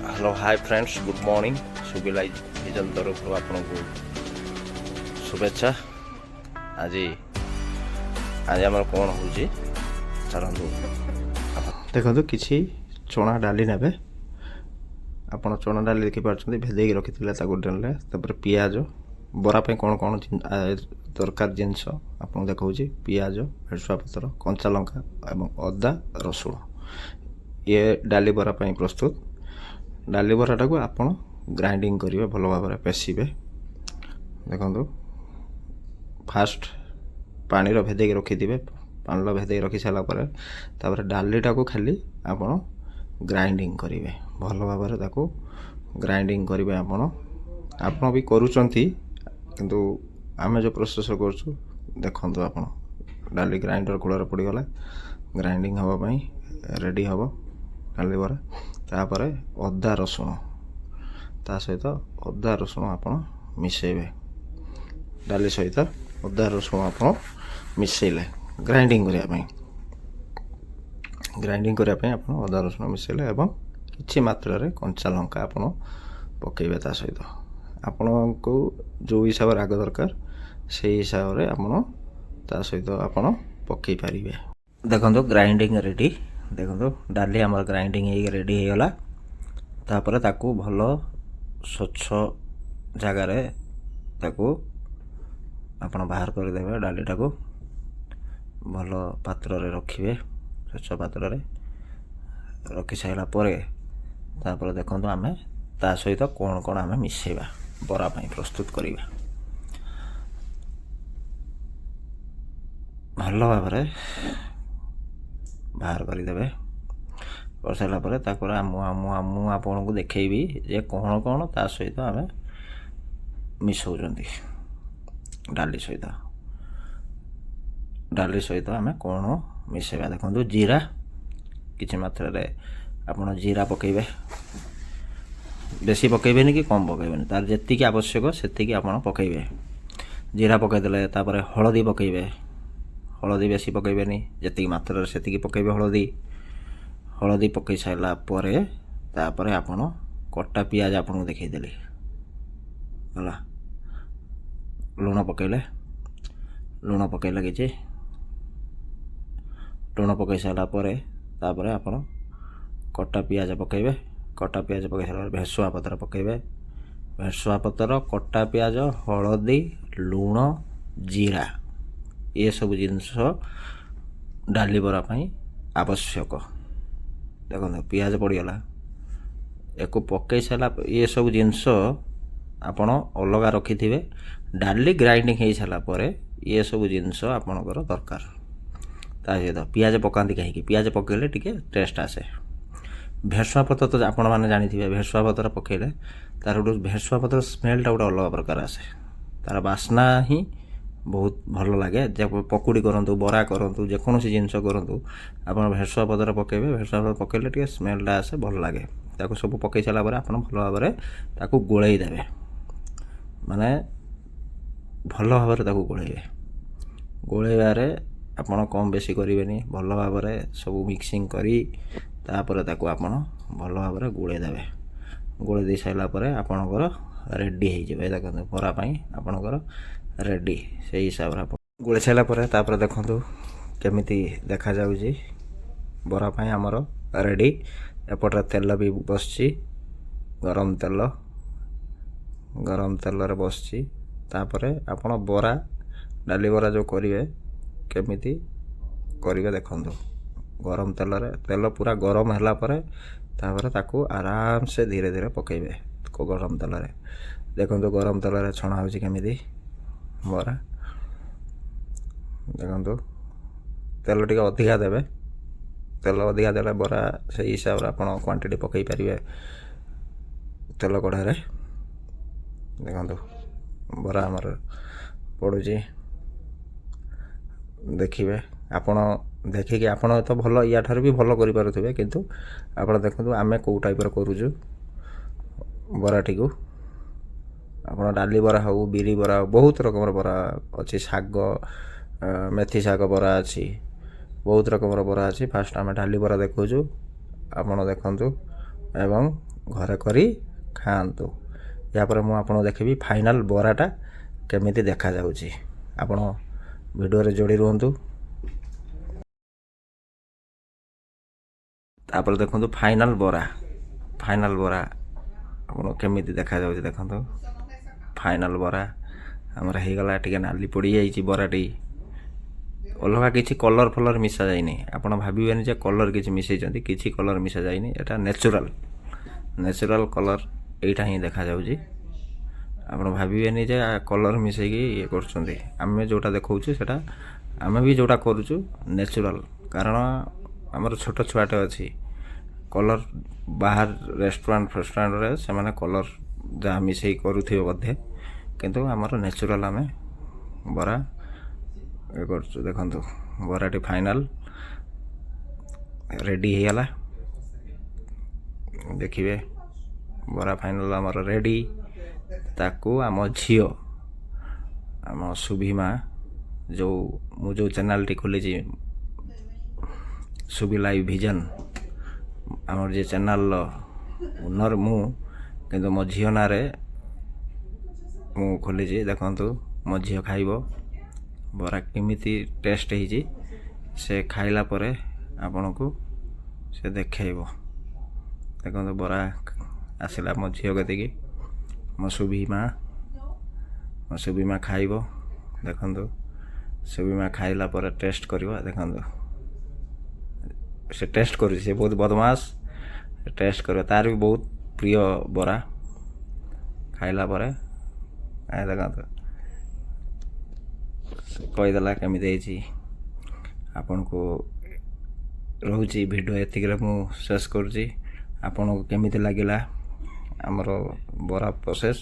Hello, hi friends, good morning. ସୁବିଲାଇଜ୍ vision ତରଫରୁ ଆପଣଙ୍କୁ ଶୁଭେଚ୍ଛା। ଆଜି ଆଜି ଆମର କ'ଣ ହେଉଛି, ଚାଲନ୍ତୁ ଦେଖନ୍ତୁ। କିଛି ଚଣା ଡାଲି ନେବେ ଆପଣ। ଚଣା ଡାଲି ଦେଖିପାରୁଛନ୍ତି, ଭେଦେଇକି ରଖିଥିଲେ, ତାକୁ ନେଲେ। ତାପରେ ପିଆଜ, ବରା ପାଇଁ କ'ଣ କ'ଣ ଦରକାର ଜିନିଷ ଆପଣଙ୍କୁ ଦେଖାଉଛି। ପିଆଜ, ଭେସୁଆ ପତ୍ର, କଞ୍ଚା ଲଙ୍କା ଏବଂ ଅଦା ରସୁଣ। ଇଏ ଡାଲି ବରା ପାଇଁ ପ୍ରସ୍ତୁତ। ଡାଲି ବରାଟାକୁ ଆପଣ ଗ୍ରାଇଣ୍ଡିଙ୍ଗ କରିବେ, ଭଲ ଭାବରେ ପେଶିବେ। ଦେଖନ୍ତୁ, ଫାଷ୍ଟ ପାଣିର ଭେଦେଇକି ରଖିଥିବେ। ପାଣିର ଭେଦେଇକି ରଖି ସାରିଲା ପରେ ତାପରେ ଡାଲିଟାକୁ ଖାଲି ଆପଣ ଗ୍ରାଇଣ୍ଡିଙ୍ଗ କରିବେ। ଭଲ ଭାବରେ ତାକୁ ଗ୍ରାଇଣ୍ଡିଙ୍ଗ କରିବେ ଆପଣ। ଆପଣ ବି କରୁଛନ୍ତି, କିନ୍ତୁ ଆମେ ଯେଉଁ ପ୍ରୋସେସ୍ କରୁଛୁ ଦେଖନ୍ତୁ ଆପଣ। ଡାଲି ଗ୍ରାଇଣ୍ଡର କୂଳରେ ପଡ଼ିଗଲା, ଗ୍ରାଇଣ୍ଡିଙ୍ଗ ହେବା ପାଇଁ ରେଡ଼ି ହେବ ଡାଲି ବରା। ତାପରେ ଅଦା ରସୁଣ, ତା ସହିତ ଅଦା ରସୁଣ ଆପଣ ମିଶାଇବେ। ଡାଲି ସହିତ ଅଦା ରସୁଣ ଆପଣ ମିଶାଇଲେ ଗ୍ରାଇଣ୍ଡିଙ୍ଗ କରିବା ପାଇଁ। ଗ୍ରାଇଣ୍ଡିଙ୍ଗ କରିବା ପାଇଁ ଆପଣ ଅଦା ରସୁଣ ମିଶାଇଲେ ଏବଂ କିଛି ମାତ୍ରାରେ କଞ୍ଚା ଲଙ୍କା ଆପଣ ପକାଇବେ। ତା ସହିତ ଆପଣଙ୍କୁ ଯେଉଁ ହିସାବରେ ରାଗ ଦରକାର, ସେଇ ହିସାବରେ ଆପଣ ତା ସହିତ ଆପଣ ପକାଇ ପାରିବେ। ଦେଖନ୍ତୁ, ଗ୍ରାଇଣ୍ଡିଙ୍ଗ ରେଡ଼ି। ଦେଖନ୍ତୁ, ଡାଲି ଆମର ଗ୍ରାଇଣ୍ଡିଙ୍ଗ ହେଇକି ରେଡ଼ି ହେଇଗଲା। ତାପରେ ତାକୁ ଭଲ ସ୍ୱଚ୍ଛ ଜାଗାରେ ତାକୁ ଆପଣ ବାହାର କରିଦେବେ। ଡାଲିଟାକୁ ଭଲ ପାତ୍ରରେ ରଖିବେ। ସ୍ୱଚ୍ଛ ପାତ୍ରରେ ରଖି ସାରିଲା ପରେ ତାପରେ ଦେଖନ୍ତୁ, ଆମେ ତା ସହିତ କ'ଣ କ'ଣ ଆମେ ମିଶାଇବା, ବରା ପାଇଁ ପ୍ରସ୍ତୁତ କରିବା। ଭଲ ଭାବରେ ବାହାର କରିଦେବେ। କରିସାରିଲା ପରେ ତାପରେ ମୁଁ ମୁଁ ମୁଁ ଆପଣଙ୍କୁ ଦେଖେଇବି ଯେ କ'ଣ କ'ଣ ତା ସହିତ ଆମେ ମିଶାଉଛନ୍ତି। ଡାଲି ସହିତ, ଡାଲି ସହିତ ଆମେ କ'ଣ ମିଶାଇବା ଦେଖନ୍ତୁ। ଜିରା, କିଛି ମାତ୍ରାରେ ଆପଣ ଜିରା ପକାଇବେ। ବେଶୀ ପକାଇବେନି କି କମ୍ ପକାଇବେନି, ତାର ଯେତିକି ଆବଶ୍ୟକ ସେତିକି ଆପଣ ପକାଇବେ। ଜିରା ପକାଇଦେଲେ, ତାପରେ ହଳଦୀ ପକାଇବେ। ହଳଦୀ ବେଶୀ ପକାଇବେନି, ଯେତିକି ମାତ୍ରାରେ ସେତିକି ପକାଇବେ ହଳଦୀ। ହଳଦୀ ପକାଇ ସାରିଲା ପରେ ତାପରେ ଆପଣ କଟା ପିଆଜ ଆପଣଙ୍କୁ ଦେଖେଇଦେଲି, ହେଲା। ଲୁଣ ପକାଇଲେ, ଲୁଣ ପକାଇଲେ, କିଛି ଲୁଣ ପକାଇ ସାରିଲା ପରେ ତାପରେ ଆପଣ କଟା ପିଆଜ ପକାଇବେ। କଟା ପିଆଜ ପକାଇ ସାରିଲା ପରେ ଭେସୁଆ ପତ୍ର ପକାଇବେ। ଭେସୁଆ ପତ୍ର, କଟା ପିଆଜ, ହଳଦୀ, ଲୁଣ, ଜିରା, ଏସବୁ ଜିନିଷ ଡାଲି ବରା ପାଇଁ ଆବଶ୍ୟକ। ଦେଖନ୍ତୁ, ପିଆଜ ପଡ଼ିଗଲା। ୟାକୁ ପକାଇ ସାରିଲା, ଏସବୁ ଜିନିଷ ଆପଣ ଅଲଗା ରଖିଥିବେ। ଡାଲି ଗ୍ରାଇଣ୍ଡିଙ୍ଗ ହେଇସାରିଲା ପରେ ଏସବୁ ଜିନିଷ ଆପଣଙ୍କର ଦରକାର। ତା ସହିତ ପିଆଜ ପକାନ୍ତି କାହିଁକି? ପିଆଜ ପକାଇଲେ ଟିକେ ଟେଷ୍ଟ ଆସେ। ଭେସୁଆ ପତ୍ର ତ ଆପଣମାନେ ଜାଣିଥିବେ। ଭେସୁଆ ପତ୍ର ପକାଇଲେ ତାର ଗୋଟେ ଭେସୁଆ ପତ୍ର ସ୍ମେଲଟା ଗୋଟେ ଅଲଗା ପ୍ରକାର ଆସେ। ତାର ବାସ୍ନା ହିଁ ବହୁତ ଭଲ ଲାଗେ। ଯେ ପକୁଡ଼ି କରନ୍ତୁ, ବରା କରନ୍ତୁ, ଯେକୌଣସି ଜିନିଷ କରନ୍ତୁ, ଆପଣ ଭେସୁଆ ପତ୍ର ପକାଇବେ। ଭେସୁଆ ପତ୍ର ପକାଇଲେ ଟିକେ ସ୍ମେଲଟା ଆସେ, ଭଲ ଲାଗେ। ତାକୁ ସବୁ ପକାଇ ସାରିଲା ପରେ ଆପଣ ଭଲ ଭାବରେ ତାକୁ ଗୋଳେଇ ଦେବେ, ମାନେ ଭଲ ଭାବରେ ତାକୁ ଗୋଳେଇବେ। ଗୋଳେଇବାରେ ଆପଣ କମ୍ ବେଶୀ କରିବେନି। ଭଲ ଭାବରେ ସବୁ ମିକ୍ସିଂ କରି ତାପରେ ତାକୁ ଆପଣ ଭଲ ଭାବରେ ଗୋଳେଇ ଦେବେ। ଗୋଳେଇ ଦେଇ ସାରିଲା ପରେ ଆପଣଙ୍କର ରେଡ଼ି ହେଇଯିବ। ଏ ଦେଖନ୍ତୁ, ବରା ପାଇଁ ଆପଣଙ୍କର ରେଡ଼ି। ସେଇ ହିସାବରେ ଆପଣ ଗୋଳେଇ ସାରିଲା ପରେ ତାପରେ ଦେଖନ୍ତୁ କେମିତି ଦେଖାଯାଉଛି। ବରା ପାଇଁ ଆମର ରେଡ଼ି। ଏପଟରେ ତେଲ ବି ବସିଛି, ଗରମ ତେଲ, ଗରମ ତେଲରେ ବସିଛି। ତାପରେ ଆପଣ ବରା, ଡାଲି ବରା ଯେଉଁ କରିବେ, କେମିତି କରିବେ ଦେଖନ୍ତୁ। ଗରମ ତେଲରେ, ତେଲ ପୁରା ଗରମ ହେଲା ପରେ ତାପରେ ତାକୁ ଆରାମସେ ଧୀରେ ଧୀରେ ପକାଇବେ ଗରମ ତେଲରେ। ଦେଖନ୍ତୁ, ଗରମ ତେଲରେ ଛଣା ହେଉଛି କେମିତି ବରା। ଦେଖନ୍ତୁ, ତେଲ ଟିକେ ଅଧିକା ଦେବେ। ତେଲ ଅଧିକା ଦେଲେ ବରା ସେଇ ହିସାବରେ ଆପଣ କ୍ୱାଣ୍ଟିଟି ପକାଇ ପାରିବେ ତେଲ କଢ଼ାରେ। ଦେଖନ୍ତୁ, ବରା ଆମର ପଡ଼ୁଛି। ଦେଖିବେ ଆପଣ, ଦେଖିକି ଆପଣ ତ ଭଲ, ୟାଠାରୁ ବି ଭଲ କରିପାରୁଥିବେ, କିନ୍ତୁ ଆପଣ ଦେଖନ୍ତୁ ଆମେ କେଉଁ ଟାଇପ୍ର କରୁଛୁ ବରାଟିକୁ। ଆପଣ ଡାଲି ବରା ହେଉ, ବିରି ବରା ହେଉ, ବହୁତ ରକମର ବରା ଅଛି। ଶାଗ, ମେଥି ଶାଗ ବରା ଅଛି, ବହୁତ ରକମର ବରା ଅଛି। ଫାଷ୍ଟ ଆମେ ଡାଲି ବରା ଦେଖାଉଛୁ, ଆପଣ ଦେଖନ୍ତୁ ଏବଂ ଘରେ କରି ଖାଆନ୍ତୁ। ଏହାପରେ ମୁଁ ଆପଣଙ୍କୁ ଦେଖିବି ଫାଇନାଲ୍ ବରାଟା କେମିତି ଦେଖାଯାଉଛି। ଆପଣ ଭିଡ଼ିଓରେ ଯୋଡ଼ି ରୁହନ୍ତୁ। ତାପରେ ଦେଖନ୍ତୁ ଫାଇନାଲ୍ ବରା। ଫାଇନାଲ୍ ବରା ଆପଣ କେମିତି ଦେଖାଯାଉଛି ଦେଖନ୍ତୁ। ଫାଇନାଲ୍ ବରା ଆମର ହେଇଗଲା। ଟିକେ ନାଲି ପଡ଼ିଯାଇଛି ବରାଟି। ଅଲଗା କିଛି କଲର୍ ଫଲର୍ ମିଶା ଯାଇନି। ଆପଣ ଭାବିବେନି ଯେ କଲର୍ କିଛି ମିଶାଇଛନ୍ତି। କିଛି କଲର୍ ମିଶା ଯାଇନି। ଏଇଟା ନ୍ୟାଚୁରାଲ୍, ନ୍ୟାଚୁରାଲ୍ କଲର୍ ଏଇଟା ହିଁ ଦେଖାଯାଉଛି। ଆପଣ ଭାବିବେନି ଯେ କଲର୍ ମିଶାଇକି ଇଏ କରୁଛନ୍ତି। ଆମେ ଯେଉଁଟା ଦେଖାଉଛୁ, ସେଇଟା ଆମେ ବି ଯେଉଁଟା କରୁଛୁ ନ୍ୟାଚୁରାଲ୍। କାରଣ ଆମର ଛୋଟ ଛୁଆଟେ ଅଛି। କଲର୍ ବାହାର ରେଷ୍ଟୁରାଣ୍ଟ ଫେଷ୍ଟୁରାଣ୍ଟରେ ସେମାନେ କଲର୍ ଯାହା ମିଶାଇ କରୁଥିବେ ବୋଧେ, କିନ୍ତୁ ଆମର ନ୍ୟାଚୁରାଲ୍ ଆମେ ବରା ଇଏ କରୁଛୁ। ଦେଖନ୍ତୁ, ବରାଟି ଫାଇନାଲ୍ ରେଡ଼ି ହେଇଗଲା। ଦେଖିବେ, ବରା ଫାଇନାଲ୍ ଆମର ରେଡ଼ି। ତାକୁ ଆମ ଝିଅ, ଆମ ସୁଭିମା, ଯେଉଁ ମୁଁ ଯେଉଁ ଚ୍ୟାନେଲ୍ଟି ଖୋଲିଛି, ସୁବି ଲାଇଭ୍ ଭିଜନ୍, ଆମର ଯେ ଚ୍ୟାନେଲ୍ର ଓନର୍ ମୁଁ, କିନ୍ତୁ ମୋ ଝିଅ ନାଁରେ ମୁଁ ଖୋଲିଛି। ଦେଖନ୍ତୁ, ମୋ ଝିଅ ଖାଇବ। ବରା କେମିତି ଟେଷ୍ଟ ହେଇଛି, ସେ ଖାଇଲା ପରେ ଆପଣଙ୍କୁ ସେ ଦେଖେଇବ। ଦେଖନ୍ତୁ, ବରା ଆସିଲା ମୋ ଝିଅ କତିକି। ମୋ ସୁଭିମା, ମୋ ସୁଭିମା ଖାଇବ। ଦେଖନ୍ତୁ, ସୁଭିମା ଖାଇଲା ପରେ ଟେଷ୍ଟ କରିବ। ଦେଖନ୍ତୁ, ସେ ଟେଷ୍ଟ କରୁଛି। ସେ ବହୁତ ବଦମାସ। ଟେଷ୍ଟ କରିବ। ତାର ବି ବହୁତ ପ୍ରିୟ ବରା। ଖାଇଲା ପରେ ଏ ଦେଖନ୍ତୁ, ସେ କହିଦେଲା କେମିତି ହେଇଛି ଆପଣଙ୍କୁ। ରହୁଛି, ଭିଡ଼ିଓ ଏତିକିରେ ମୁଁ ଶେଷ କରୁଛି। ଆପଣଙ୍କୁ କେମିତି ଲାଗିଲା ଆମର ବରା ପ୍ରୋସେସ୍?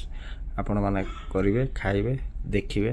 ଆପଣମାନେ କରିବେ, ଖାଇବେ, ଦେଖିବେ।